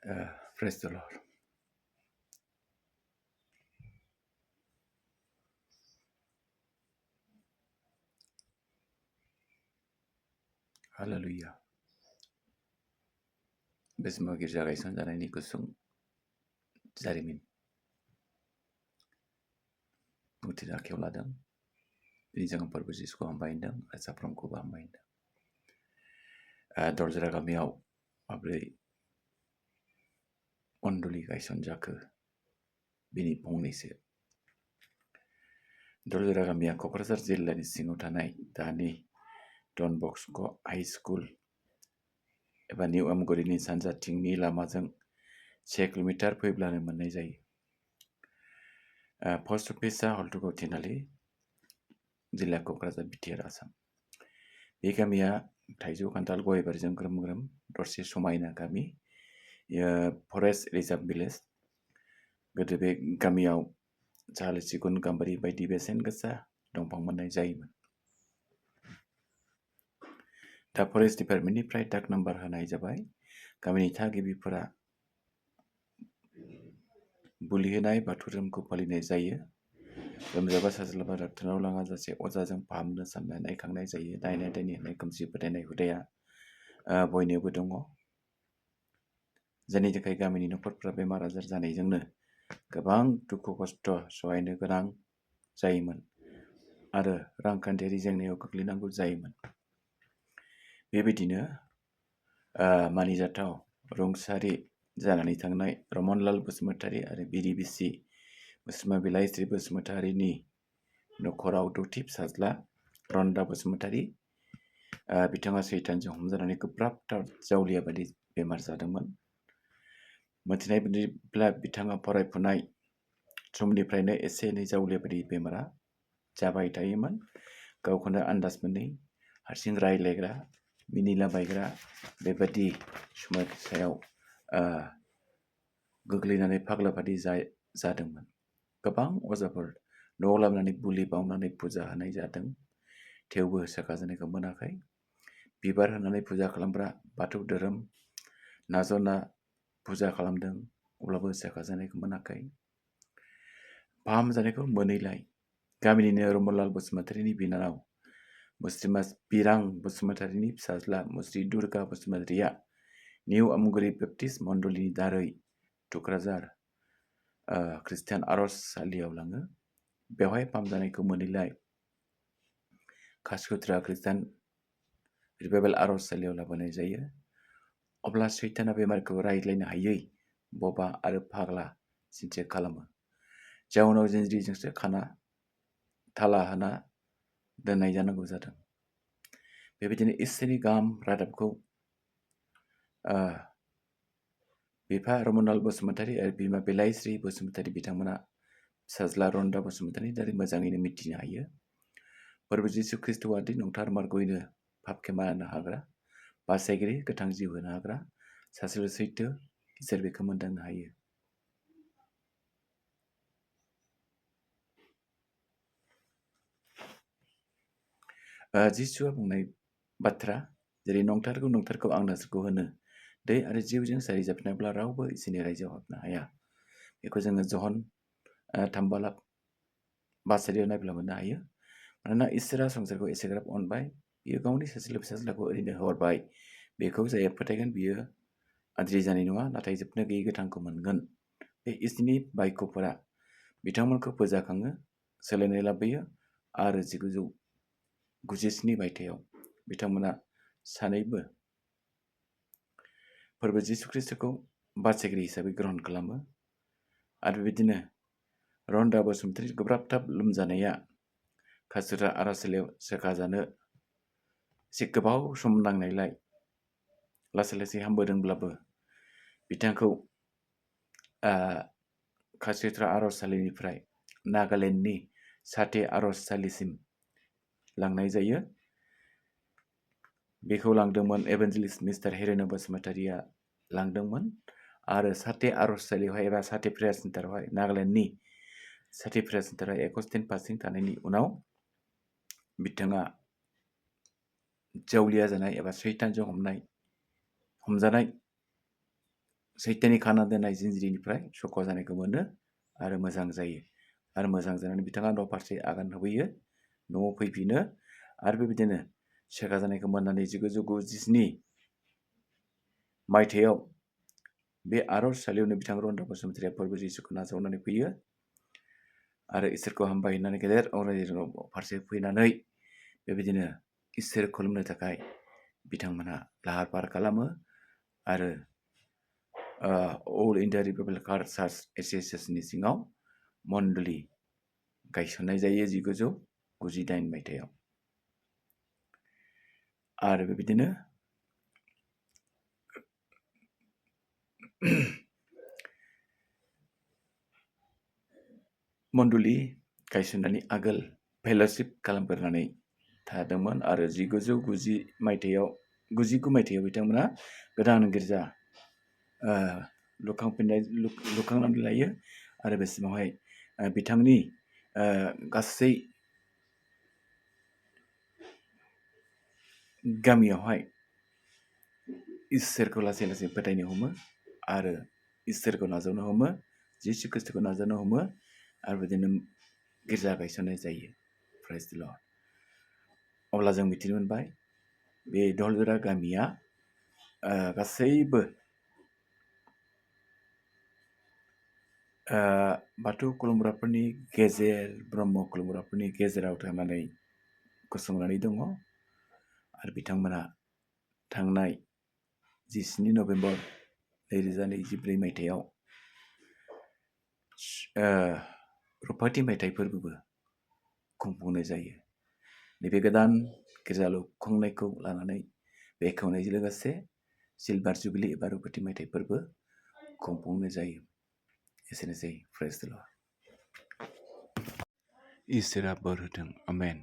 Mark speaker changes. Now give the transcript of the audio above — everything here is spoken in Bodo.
Speaker 1: Praise the Lord. Hallelujah. बे समाव गिर्जा गायसनजानायनि गुसुं जारिमिन बुंथिनो आखायाव लादों। दिनै जोङो फोरबो जिसुखौ हामबाय होनदों आरो साफ्रोमखौबो हामबाय होनदों। दरजरा गामियाव माब्रै मण्डलि गायसनजाखो बिनि फंनैसो। दरजरा गामिया क'क्राझार जिल्लानि सिङाव थानाय दानि डन बस्क' हाइ स्कुल एबा निउ आमगुरिनि सानजाथिंनि लामाजों 6 किल'मिटार फैब्लानो मोननाय जायो। पस्ट अफिसआ हल्टुगाव थिनालि, जिल्ला क'क्राझार बिटिआर आसाम। बे गामिया थाइजौ खान्थाल गय बारिजों ग्रोम ग्रोम दरसे समायना गामि, फरेस्ट रिजार्भ भिलेज। गोदो बे गामियाव साल, सिगुन, गाम्बारि बायदि बेसेन गोसा दंफां मोननाय जायोमोन। दा फरेस्ट डिपार्टमेन्टनिफ्राय डाक नाम्बार होनाय जाबाय। गामिनि थागिबिफोरा बुलि होनाय बाथौ धोरोमखौ फालिनाय जायो। लोमजाबा साजालाबा डाक्टारनाव लाङा जासे अजाजों फाहामनो साननाय नायखांनाय जायो। दायना दायनि होननाय खोमसि फोथायनाय हुदाया बयनियावबो दङ। जायनि थाखाय गामिनि न'खरफ्रा बेमार आजार जानायजोंनो गोबां दुखु खस्थ' सहायनो गोनां जायोमोन आरो रांखान्थियारि जेंनायाव गोग्लैनांगौ जायोमोन। बेबायदिनो मानिजाथाव रुंसारि जानानै थांनाय रमनलाल बसुमतारी आरो बिरि बिसि मुस्रिमा बिलाइस्रि बसुमतारीनि न'खराव द'थि फिसाज्ला रन्दा बसुमतारी, बिथाङा सैतानजों हमजानानै गोब्राबथार जावलिया बायदि बेमार जादोंमोन। मोनथिनाय बायदिब्ला बिथाङा फरायफुनाय समनिफ्रायनो एसे एनै जावलिया बायदि बेमारा जाबाय थायोमोन। गावखौनो आन्दाज मोनै, हारसिं रायलायग्रा, मिनिलाबायग्रा बेबायदि समयसायाव गोग्लैनानै फाग्ला बादि जादोंमोन। गोबां अजाफोर न'आव लाबोनानै बुलि बावनानै फुजा होनाय जादों, थेवबो सोखाजानायखौ मोनाखै। बिबार होनानै फुजा खालामग्रा बाथौ धोरोम नाजावना फुजा खालामदों, अब्लाबो सोखाजानायखौ मोनाखै। फाहामजानायखौ मोनैलाय गामिनिनो रमनलाल बसुमतारीनि बिनानाव मुस्रिमा बिरां बसुमतारीनि फिसाज्ला मुस्रि दुर्गा बसुमतारीया निउ आमगुरि बेप्टिस्ट मण्डलिनि दारै थुक्राझार खृष्टान आरजसालियाव लाङो। बेवहाय फाहामजानायखौ मोनैलाय कासुद्रा खृष्टान रिभाइभेल आरजसालियाव लाबोनाय जायो। अब्ला सैताना बेमारखौ रायज्लायनो हायै बबा आरो फाग्ला सिनसे खालामो। जाउनाव जिनज्रिजोंसो खाना थाला होना दोननाय जानांगौ जादों। बेबायदिनो इसोरनि गाहाम रादाबखौ बिफा रमनलाल बसुमतारी आरो बिमा बिलाइस्रि बसुमतारी बिथांमोना फिसाज्ला रन्दा बसुमतारीनि दारै मोजाङैनो मिथिनो हायो। फोरबो जिसु ख्रिस्ट'आ दि नंथार मार्गयैनो पाप खेमानो हाग्रा, बासायगिरि, गोथां जिउ होनो हाग्रा सासेल' सैथो इसोर बेखौ मोनदांनो हायो। जिसुआ बुंनाय बाथ्रा जेरै नंथारगौ आं नोंसोरखौ होनो, दै आरो जिउजों सारि जाफिनाब्ला रावबो इसोरनि रायजोआव हाबनो हाया। बेखौ जोङो जहन 3:32 नायब्ला मोननो हायो। मानोना इसोरा संसारखौ एसेग्राब अनबाय, बियो गावनि सासेल' फिसाज्लाखौ ओरैनो हरबाय। बेखौ जाय फोथायगोन बियो आद्रि जानाय नङा, नाथाय जोबनो गैयै गोथांखौ मोनगोन। बे इसोरनि बायख'फोरा बिथांमोनखौ फोजाखाङो, सोलायनाय लाबोयो आरो 1997 मायथाइयाव बिथांमोना सानैबो फोरबो जिसु ख्रिस्ट'खौ बासायगिरि हिसाबै ग्रहण खालामो। आरो बेबायदिनो रन्दा बसुमतारी गोब्राबथाब लोमजानाया कासुद्रा आरजसालियाव सोखाजानो एसे गोबाव सम नांनायलाय लासै लासै हामबोदोंब्लाबो बिथांखौ कासुद्रा आरजसालिनिफ्राय नागालेण्डनि साथे आरजसालिसिम लांनाय जायो। बेखौ लांदोंमोन एभान्जेलिस्ट मिस्टार हिरेन बसुमतारीया लांदोंमोन। आरो साथे आरजसालियावहाय एबा साथे प्रेयार सेन्टारावहाय नागालेण्डनि साथे प्रेयार सेन्टाराव 21 दिन फास्टिं थानायनि उनाव बिथाङा जावलिया जानाय एबा सैतानजों हमजानाय सैताननि खाना दोननाय जिनज्रिनिफ्राय सख' जानायखौ मोनो आरो मोजां जायो। आरो मोजां जानानै बिथाङा न' फारसे आगान होबोयो, न'आव फैफिनो आरो बेबायदिनो सेखा जानायखौ मोननानै 1997 मायथाइयाव बे आर'जसालियावनो बिथां रन्दा बसुमतारीया फोरबो जिसुखौ नाजावनानै फैयो आरो इसोरखौ हामबायहोनानै गेदेर अरायजों फारसे फैनानै बेबायदिनो इसोर खुलुमनो थाखाय बिथांमोनहा लाहार फाहार खालामो आरो अल इन्डिया रिपाब्लिकान चार्च एस'सिएशननि सिङाव मण्डलि गायसननाय जायो 1998 मायथाइयाव। आरो बेबायदिनो मण्डलि गायसननायनि आगोल फेल'शिप खालामग्रोनानै थादोंमोन आरो 1999 मायथाइयाव बिथांमोना गोदान गिर्जा लुखांनानै लायो आरो बे समावहाय बिथांनि गासै गामियावहाय इसोरखौ लासै लासै फोथायनो हमो आरो इसोरखौ नाजावनो हमो, जिसु खृष्टखौ नाजावनो हमो आरो बिदिनो गिर्जा गायसननाय जायो। प्रेज द लर्ड। अब्ला जों मिथिनो मोनबाय बे दलगोरा गामिया गासैबो बाथौ खुलुमग्राफोरनि ब्रह्म खुलुमग्राफोरनि गेजेराव थानानै गसंनानै दङ आरो बिथांमोना थांनाय 17 नभेम्बर 2024 मायथाइयाव रुफाथि मायथाइ फोरबोबो खुंफुंनाय जायो। नैबे गोदान गिर्जा लुखांनायखौ लानानै बेखेवनायजों लोगोसे सिलभार जुबिलि एबा रुफाथि मायथाइ फोरबो खुंफुंनाय जायो। एसेनोसै। प्रेज द लर्ड। इसोरा बोर होथों। आमेन।